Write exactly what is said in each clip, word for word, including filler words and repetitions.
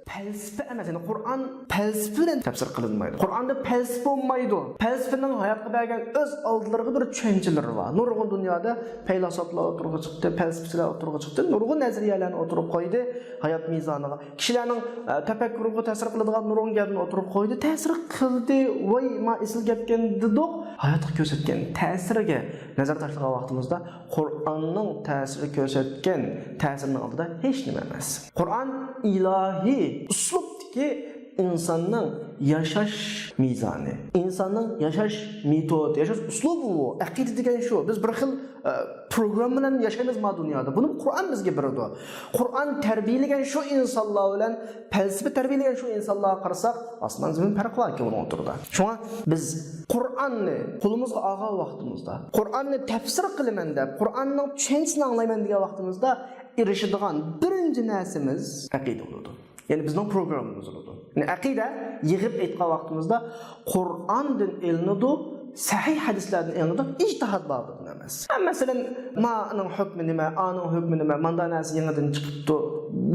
پەلسەپە ئەمەس، يەنى قۇرئان پەلسەپە بىلەن تەپسىر قىلىنمايدۇ. قۇرئاندا پەلسەپە بولمايدۇ. پەلسەپىنىڭ ھاياتقا بەرگەن ئۆز ئالدىلىرىغا بىر چۈشەنچىلىرى بار. نۇرغۇن دۇنيادا پەيلاسوپلار ئوتتۇرىغا چىقتى، پەلسەپىچىلەر ئوتتۇرىغا چىقتى، نۇرغۇن نەزەرىيەلەرنى ئوتتۇرىغا قويدى ھايات مىزانىغا. كىشىلەرنىڭ، ئە، تەپەككۇرىغا تەسىر قىلىدىغان نۇرغۇن گەپنى ئوتتۇرىغا قويدى، تەسىر قىلدى. ۋاي، ما ئېسىل گەپكەن دېدۇق. ھاياتقا كۆرسەتكەن تەسىرىگە نەزەر تاشلىغان ۋاقتىمىزدا، قۇرئاننىڭ تەسىرى كۆرسەتكەن تەسىرىنىڭ ئالدىدا ھېچ نېمە ئەمەس. قۇرئان ئىلاھىي ئۇسلۇبتىكى ئىنساننىڭ ياشاش مىزانى، ئىنساننىڭ ياشاش مېتودى، ياشاش ئۇسلۇبى بۇ. ئەقىدە دېگەن شۇ. بىز بىر خىل، ئە، پروگرامما بىلەن ياشايمىز ما دۇنيادا. بۇنى قۇرئان بىزگە بېرىدۇ. قۇرئان تەربىيەلىگەن شۇ ئىنسانلار بىلەن پەلسەپە تەربىيەلىگەن شۇ ئىنسانلارغا قارىساق، ئاسمان زېمىن پەرقى باركەن ئۇنىڭ ئوتتۇرىدا. شۇڭا بىز قۇرئاننى قولىمىزغا ئالغان ۋاقتىمىزدا، قۇرئاننى تەپسىر قىلىمەن دەپ، قۇرئاننىڭ چۈشەنچىسىنى ئاڭلايمەن دېگەن ۋاقتىمىزدا ئېرىشىدىغان بىرىنچى نەرسىمىز ئەقىدە بولىدۇ. يەنى بىزنىڭ پروگراممىمىز بولىدۇ. يەنى ئەقىدە يىغىپ ئېيتقان ۋاقتىمىزدا قۇرئاندىن ئېلىنىدۇ، سەھىھ ھەدىسلەردىن ئېلىنىدۇ، ئىجتىھاد بابىدىن ئەمەس. ھە، مەسىلەن، مانىڭ ھۆكمى نېمە، ئانىڭ ھۆكمى نېمە، ماندا نەرسە يېڭىدىن چىقىپتۇ،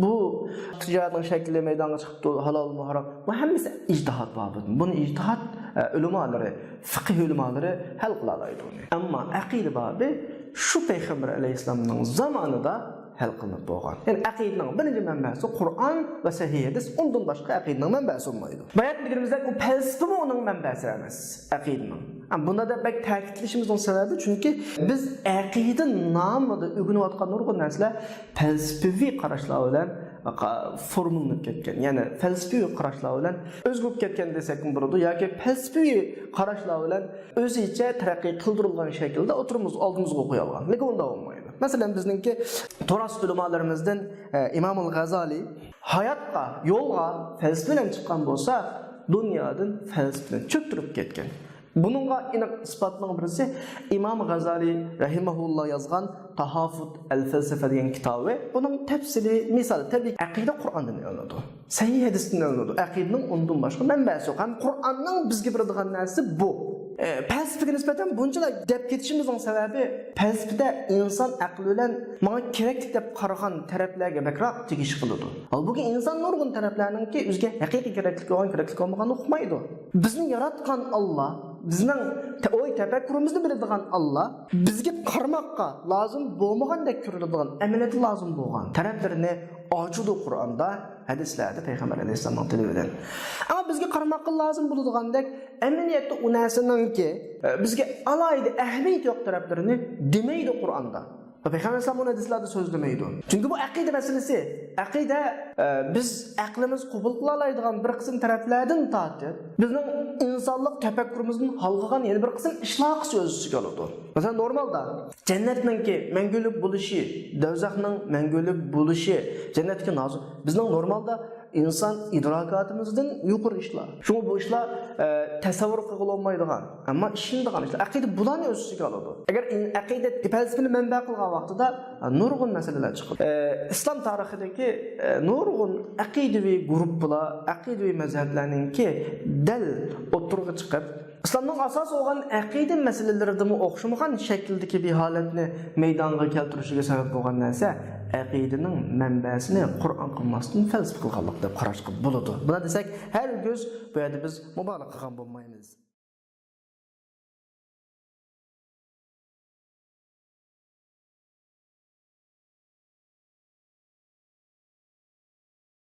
بۇ تىجارەتنىڭ شەكلى مەيدانغا چىقىپتۇ، ھالالمۇ ھارام. بۇ ھەممىسى ئىجتىھاد بابىدىن. بۇنى ئىجتىھاد، ئە، ئۆلىمالىرى، فىقىھ ئۆلىمالىرى ھەل قىلالايدۇ بۇنى. ئەمما ئەقىدە بابى شۇ پەيغەمبەر ئەلەيھىسسالامنىڭ زامانىدا ھەل قىلىنىپ بولغان. يەنى ئەقىدىنىڭ بىرىنچى مەنبەسى قۇرئان ۋە سەھىھ ھەدىس، ئۇندىن باشقا ئەقىدىنىڭ مەنبەسى بولمايدۇ. باياتىن دېگىنىمىزدەك، ئۇ پەلسەپىمۇ ئۇنىڭ مەنبەسى ئەمەس، ئەقىدىنىڭ. ھە، بۇندا دەپ بەك تەكىتلىشىمىزنىڭ سەۋەبى، چۈنكى بىز ئەقىدە نامىدا ئۆگىنىۋاتقان نۇرغۇن نەرسىلەر پەلسەپىۋى قاراشلار بىلەن قا-، فورمۇلىنىپ كەتكەن. يەنى پەلسەپىۋى قاراشلار بىلەن ئۆزگىرىپ كەتكەن دېسەكمۇ بولىدۇ، ياكى پەلسەپىۋى قاراشلار بىلەن ئۆزىچە تەرەققىي قىلدۇرۇلغان شەكىلدە ئوتتۇرىمىز، ئالدىمىزغا قويۇلغان. لېكىن ئۇنداق بولمايدۇ. مەسىلەن، بىزنىڭكى تۇراس ئۆلىمالىرىمىزدىن، ئە، ئىمامۇل غازالىي ھاياتقا، يولغا پەلسەپە بىلەن چىققان بولسا، دۇنيادىن پەلسەپىنى چۆكتۈرۈپ كەتكەن. بۇنىڭغا ئېنىق ئىسپاتنىڭ بىرسى ئىمام غازالىي رەھىمەھۇللا يازغان تاھافۇت ئەل فەلسەفە دېگەن كىتابى. بۇنىڭ تەپسىلىي مىسالى، تەبىئىي، ئەقىدە قۇرئاندىن ئېلىنىدۇ. سەھىھ ھەدىستىن ئېلىنىدۇ. ئەقىدىنىڭ ئۇندىن باشقا مەنبەسى يوق. ھەم قۇرئاننىڭ بىزگە بېرىدىغان نەرسىسى بۇ. ئە، پەلسەپىگە نىسبەتەن بۇنچىلا دەپ كېتىشىمىزنىڭ سەۋەبى، پەلسەپىدە ئىنسان ئەقلى بىلەن ماڭا كېرەكلىك دەپ قارىغان تەرەپلەرگە بەكرەك تېگىش قىلىدۇ. ھالبۇكى، ئىنسان نۇرغۇن تەرەپلەرنىڭكى ئۆزىگە ھەقىقىي كېرەكلىكى بولغان، كېرەكلىك بولمىغاننى ئۇقمايدۇ. بىزنى ياراتقان ئاللا، بىزنىڭ تە-، ئوي تەپەككۇرىمىزنى بىلىدىغان ئاللا بىزگە قارىماققا لازىم بولمىغاندەك كۆرۈنىدىغان، ئەمەلىيەتتە لازىم بولغان تەرەپلىرىنى ئاچىدۇ قۇرئاندا، ھەدىسلەردە پەيغەمبەر ئەلەيھىسسالامنىڭ تىلى بىلەن. ئەمما بىزگە قارىماققا لازىم بولىدىغاندەك، ئەمەلىيەتتە ئۇ نەرسىنىڭكى، ئە، بىزگە ئالاھىدە ئەھمىيىتى يوق تەرەپلىرىنى دېمەيدۇ قۇرئاندا. پەيغەمبەر ئەلەيھىسسالام بۇنى ھەدىسلەردە سۆزلىمەيدۇ. چۈنكى بۇ ئەقىدە مەسىلىسى. ئەقىدە، ئە، بىز ئەقلىمىز قوبۇل قىلالايدىغان بىر قىسىم تەرەپلەردىن تارتىپ، بىزنىڭ ئىنسانلىق تەپەككۇرىمىزدىن ھالقىغان يەنە بىر قىسىم ئىشلارنى ئۆز ئىچىگە ئالىدۇ. مەسىلەن، نورمالدا جەننەتنىڭكى مەڭگۈلۈك بولۇشى، دوزاخنىڭ مەڭگۈلۈك بولۇشى، جەننەتتىكى نازۇ-، بىزنىڭ نورمالدا ئىنسان ئىدراكاتىمىزدىن يۇقىرى ئىشلار. شۇڭا بۇ ئىشلار، ئە، تەسەۋۋۇر قىلغىلى بولمايدىغان، ئەمما ئىشىنىدىغان ئىشلار. ئەقىدە بۇلارنى ئۆز ئىچىگە ئالىدۇ. ئەگەر ئىن-، ئەقىدە پەلسەپىنى مەنبە قىلغان ۋاقتىدا، ئە، نۇرغۇن مەسىلىلەر چىقىدۇ. ئە، ئىسلام تارىخىدىكى، ئە، نۇرغۇن ئەقىدىۋى گۇرۇپپىلار، ئەقىدىۋى مەزھەپلەرنىڭكى دەل ئوتتۇرىغا چىقىپ، ئىسلامنىڭ ئاساسى بولغان ئەقىدە مەسىلىلىرىدىمۇ ئوخشىمىغان شەكىلدىكى بىر ھالەتنى مەيدانغا كەلتۈرۈشىگە سەۋەب بولغان نەرسە ئەقىدىنىڭ مەنبەسىنى قۇرئان قىلماستىن پەلسەپە قىلغانلىق دەپ قاراشقا بولىدۇ. بۇنداق دېسەك، ھەرگىز بۇ يەردە بىز مۇبالىغە قىلغان بولمايمىز.